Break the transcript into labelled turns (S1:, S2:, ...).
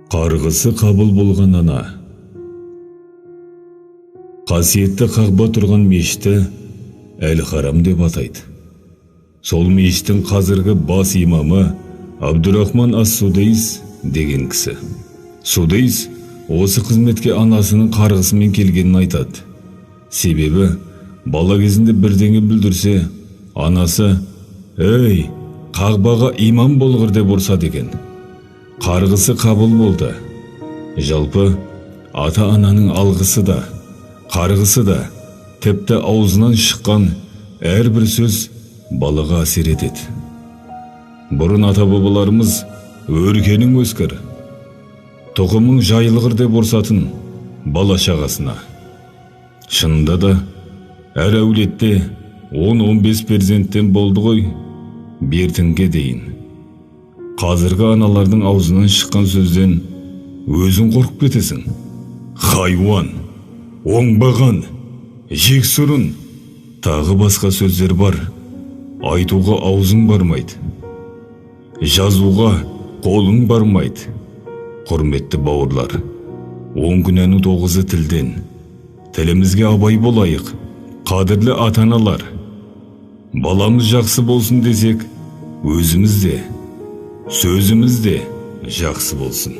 S1: Қарғысы қабыл болған ана. Қасиетті Қағба тұрған мешітті Әл-Харам деп атайды. Сол мешіттің қазіргі бас имамы Абдурахман ас-Судейс деген кісі. Судейс осы қызметке анасының қарғысымен келгенін айтады. Себебі бала кезінде бірдеңе бүлдірсе, анасы: «Ей, Қағбаға имам болғыр», – деп ұрсады екен. Қарғысы қабыл болды. Жалпы, ата-ананың алғысы да, қарғысы да, тіпті аузынан шыққан әрбір сөз балаға әсер етеді. Бұрын ата-бабаларымыз «өркенің өскір, тұқымың жайылғыр» деп ұрсатын бала шағасына. Шынында да, әр әулетте 10-15 перзенттен болды ғой бертінге дейін. Қазіргі аналардың аузынан шыққан сөзден өзің қорқып кетесің. Хайуан, оңбаған, жексұрын, тағы басқа сөздер бар. Айтуға аузың бармайды. Жазуға қолың бармайды. Құрметті бауырлар, 10 күнәнің тоғызы тілден. Тілімізге абай болайық, қадірлі ата-аналар. Баламыз жақсы болсын десек, өзіміз де, сөзіміз де жақсы болсын.